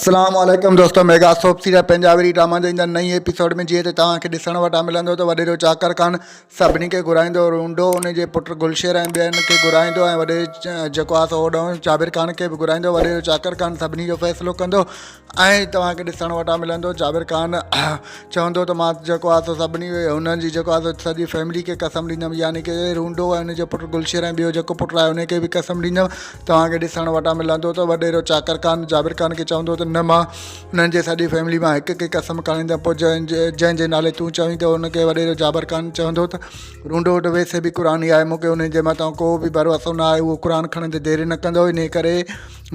اسلام عليڪم دوستو mega soap serial Punjabi drama جو ايندڙ نئين ايپيسوڊ ۾ جيئن ته توهان کي ڏسڻ وٽان ملندو ته وڏيرو چاڪر خان سڀني کي گهرائيندو رونڊو ان جي پٽ گلشير ۽ ٻين کي گهرائيندو ۽ وڏي جيڪو آهي سو هوڏانهن جابر خان کي به گهرائيندو وڏيرو چاڪر خان سڀني جو فيصلو ڪندو ۽ توهان کي ڏسڻ وٽان ملندو جابر خان چوندو ته مان جيڪو آهي سو سڀني هنن جي جيڪو آهي سو سڄي فيملي کي قسم ڏيندم يعني ڪي رونڊو ۽ ان جو پٽ گلشير ۽ ٻيو جيڪو پٽ آهي ان کي به قسم ڏيندم توهان کي ڏسڻ وٽان ملندو ته وڏيرو چاڪر خان جابر خان کي چوندو ته نه مان انهن جي سڄي فيملي مان هڪ کي قسم کڻائيندم پوء جنهن جي جنهن جي نالي تون چوين ته ان کي وڏيرو جابر خان چوندو ته رونڊو وٽ ويسي به قرآن ئي آهي مون کي ان جي مٿان ڪو به ڀروسو نه آهي اهو قرآن کڻندي دير نه ڪندو انهي ڪري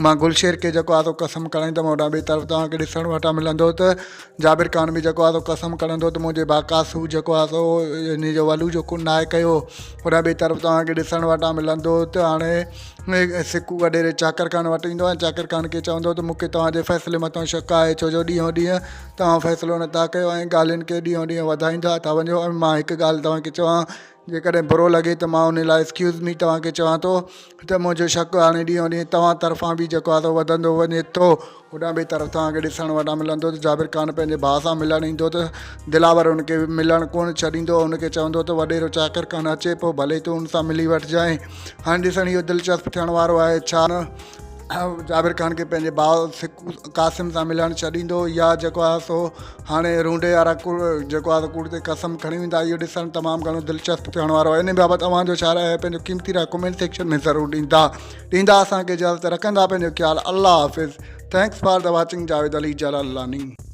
مان گلشير کي جيڪو آهي سو قسم کڻائيندم هوڏانهن ٻئي طرف توهان کي ڏسڻ وٽان ملندو ته جابر خان به جيڪو آهي سو قسم کڻندو ته منهنجي ڀاء قاسو جيڪو آهي سو ان جو ولو جو ڪن ناهي ڪيو هوڏانهن ٻئي طرف توهان کي ڏسڻ وٽان ملندو ته هاڻي سڪو وڏيري چاڪر خان وٽ ايندو ۽ چاڪر خان کي چوندو ته مون کي توهان جي فيصلي مٿان شڪ آهي ڇو جو ڏينهون ڏينهن توهان فيصلو نٿا ڪيو ۽ ڳالهين کي ڏينهون ڏينهن وڌائيندا ٿا وڃو ۽ مان هڪ ڳالهه توهان کي چوان جيڪڏهن برو لڳي ته مان ان لاء ايڪسڪيوز مي توهان کي چوان ٿو ته منهنجو شڪ هاڻي ڏينهون ڏينهن توهان طرفان به جيڪو آهي سو وڌندو وڃي ٿو. هوڏانهن ٻئي طرف توهان کي ڏسڻ وٽان ملندو ته جابر خان پنهنجي ڀاء سان ملڻ ايندو ته دلاور هن کي ملڻ ڪونه ڇڏيندو هن کي چوندو ته وڏيرو چاڪر خان اچي پوء ڀلي تون هن سان ملي وٺجانء. هاڻي ڏسڻ اهو دلچسپ ٿيڻ وارو آهي ڇا جابر خان کي پنهنجي ڀاء سڪو قاسم سان ملڻ ڇڏيندو يا جيڪو آهي سو هاڻي رونڊي وارا جيڪو آهي ڪوڙ تي قسم کڻي ويندا اهو ڏسڻ تمام گهڻو دلچسپ ٿيڻ وارو آهي ان بابت اوهان جو ڇا راء آهي پنهنجو قيمتي راء ڪمينٽ سيڪشن ۾ ضرور ڏيندا ڏيندا اسان کي اجازت رکندا پنهنجو خيال الله حافظ thanks for the watching Javed Ali Jalalani.